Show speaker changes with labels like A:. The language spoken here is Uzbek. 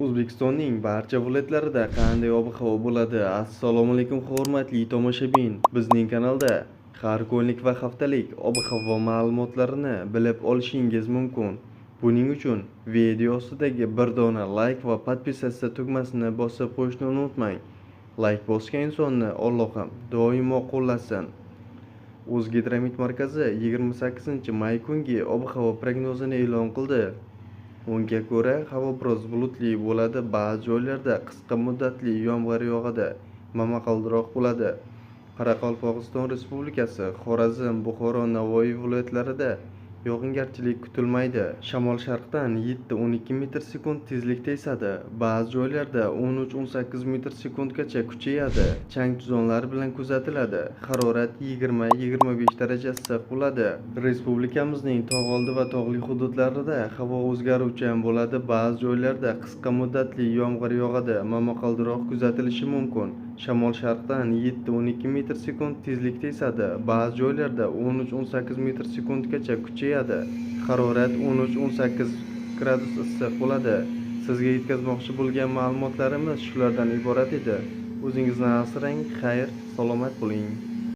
A: O'zbekistonning barcha viloyatlarida qanday ob-havo bo'ladi? Assalomu alaykum, hurmatli tomoshabin. Bizning kanalda har kunlik va haftalik ob-havo ma'lumotlarini bilib olishingiz mumkin. Buning uchun video ostidagi bir dona like va podpisatsiya tugmasini bosib qo'yishni unutmang. Like bosgan insonni Allohim doimo qo'llasin. O'zgidromet markazi 28-may kungi ob-havo prognozini e'lon qildi. Unga ko'ra, havo biroz bulutli bo'ladi, ba'zi joylarda qisqa muddatli yomg'ir yog'adi, momaqaldiroq bo'ladi. Qoraqalpog'iston Respublikasi, Xorazm, Buxoro, Navoiy viloyatlarida yog'ingarchilik kutilmaydi. Shamol sharqdan 7-12 metr sekund tezlikda esadi. Ba'zi joylarda 13-18 metr sekundgacha kuchayadi. Chang tuzonlar bilan kuzatiladi. Harorat 20-25 daraja issiq bo'ladi. Respublikamizning tog' oldi va tog'li hududlarida havo o'zgaruvchan bo'ladi. Ba'zi joylarda qisqa muddatli yomg'ir yog'adi, momaqaldiroq kuzatilishi mumkin. Shamol sharqdan 7-12 metr sekund tezlikda esadi. Ba'zi joylarda 13-18 metr sekundgacha kuchayadi. Harorat 13-18 gradus issiq bo'ladi. Sizga yetkazmoqchi bo'lgan ma'lumotlarimiz shulardan iborat edi. O'zingizni asrang, xayr, salomat bo'ling.